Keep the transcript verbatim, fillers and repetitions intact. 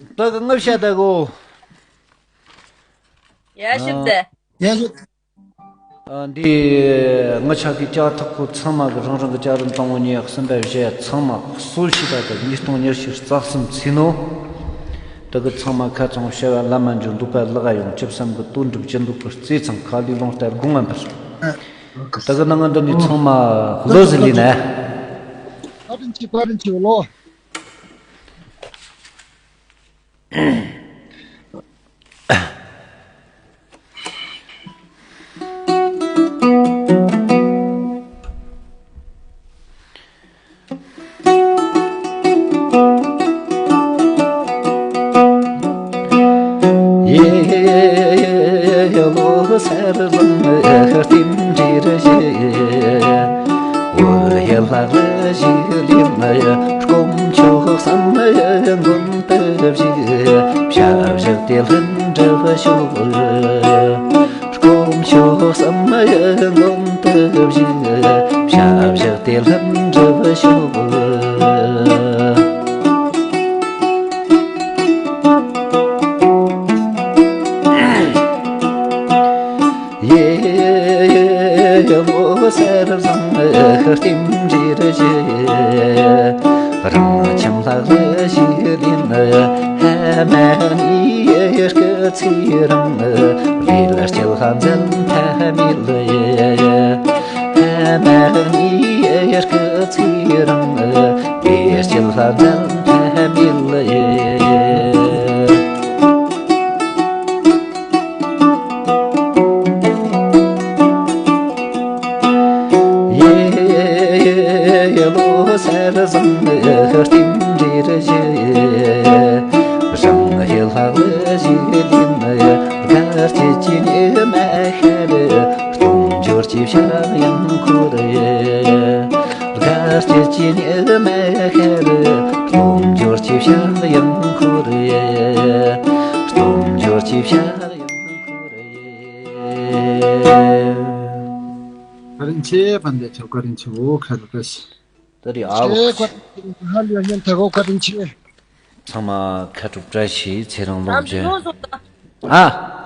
ད་གི་ངབ་ཤ་ད་གོ། ཡ་ཤི་ཏེ། ཡ་ཤི། ཨ། འདི་ང་ཆ་གི་ལྕགས་ཐག་ཁོ་ཚང་མ་གི་རང་རང་གི་ལྕགས་རིན་དང་པོ་གཉིས་གསུམ་པ་བཞི་ཚང་མ་གསོལ་ཞིག་པ་དང་ཉིས་སྟོང་ཉེར་བཞི་རྩ་གསུམ་ཚིག་ནོ། ད་གི་ཚང་མ་ཁ་ཚང་བྱ་བ་ལམ་མ་འཇུག་འདུག་པ་ལག་ཡོང་ཅི་བསམ་གི་དོན་འགྲུབ་ཅི་འདུག་པར་རྩེ་ཚང་ཁ་ལི་ལོང་ལྟར་དགོངས་ངམ་པར། ད་གི་ནང་ང་འདི་ནི་ཚང་མ་ལོ་ཟི་ལི་ན། བཀའ་དྲིན་ཆེ། བཀའ་དྲིན་ཆེ་ལོ། དཀོན་མཆོག་གསུམ་མགོན་དུ་བཞུགས། བྱ་བཞག་དེ་ལྷུན་གྲུབ་ཤོག། ཡེ་ལོ་གསེར་བཟང་ལྟེམ་འབྲེལ་བཞི། རང་ཁྱིམ་ལྷ་ལ་ཞིག་ལིན། ཧ་མ་ནི་སྐུ་ཚེ་རིང་། ལས་ལ་སྐྱེལ་ལྷ་མཛད་ཐ་མི་ལ། ཧ་མ་ནི་སྐུ་ཚེ་རིང་། ལས་སྐྱེལ་ལྷ་མཛད་ཐ་མི་ལ། ཡེ་ལོ་གསེར་བཟང་ལྟེམ་འབྲེལ་བཞི། རང་ཡེ་ལྷ་ལ་ཞིག་ལིན། དགའ་སྐྱིད་ཀྱི་ཉི་མ་ཤར། སྟོབས་འབྱོར་གྱི་ཕྱག་གཡང་འཁོར། དགའ་སྐྱིད་ཀྱི་ཉི་མ་ཤར། སྟོབས་འབྱོར་གྱི་ཕྱག་གཡང་འཁོར། སྟོབས་འབྱོར་གྱི་ཕྱག་གཡང་འཁོར། བཀའ་དྲིན་ཆེ། དཔལ་ལྡན་ཁྱེད་བཀའ་དྲིན་ཆེ། འོ་ཁ་རུ་བཀྲ་ཤིས། ད་རེས་ཨ་ཆེ་བཀའ་དྲིན་ཆེ། ཧ་ལས་ཡོན་ཐེ་གོ་བཀའ་དྲིན་ཆེ། ཚང་མ་ཁ་དྲུག་བཀྲ་ཤིས། ཚེ་རིང་ལོངས་སྤྱོད། ཨ།